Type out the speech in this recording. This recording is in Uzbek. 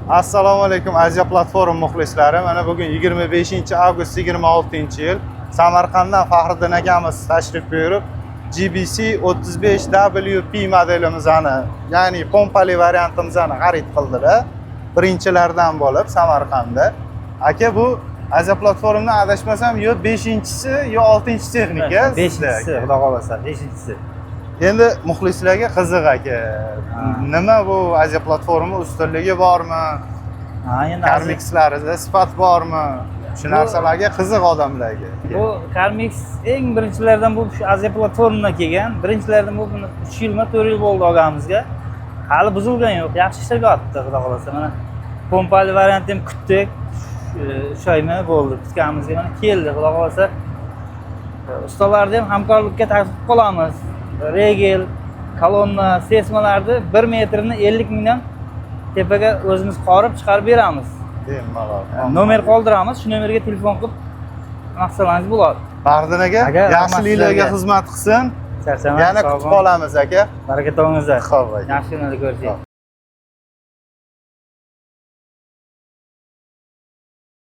Assalomu alaykum, Aziya Platform muxlislari. Mana bugun 25 avgust 26 yil Samarqanddan Faxriddin akamiz tashrif buyurib, GBC 35 WP modelimizni, ya'ni pompali variantimizni xarid qildilar. Birinchilardan bo'lib Samarqandda. Aka, bu Aziya Platformdan adashmasam, yo 5-chisi, yo 6 texnika sizda, Beshinchisi, aka. Xudo xohlasa, beshinchisi. Endi muxlislarga qiziq, aka. Nima bu Aziya Platformi ustunligi bormi? Ha, endi Karmixlarida sifat bormi? Shu narsalarga qiziq odamlarga. Bu Karmix eng birinchilardan bo'lib shu Aziya Platformdan kelgan. Birinchilardan bo'lib buni 3 yilmi, 4 yil bo'ldi olganimizga. Hali buzilgan yo'q, yaxshi ishlab yotibdi, xudo xohlasa. Mana pompali variantni ham kutdik. 3 oymi bo'ldi kutganimizga, mana keldi, xudo xohlasa. Ustalarni ham hamkorlikka taklif qilib qolamiz. Regel, kolonna, sesmalarni 1 metrini 50 mingdan tepaga o'zimiz qorib chiqarib beramiz. Bemalol. Nomer qoldiramiz, shu nomerga telefon qilib maqsadlaringiz bo'ladi. Faxriddin aka, Aka, rahmat yaxshiliklarga sizlarga. Xizmat qilsin. Charchamang, Yana sog' kutib bo'ling. qolamiz, aka. Baraka topingizlar. Xo'p, aka. Yaxshi kunlarda ko'rishaylik.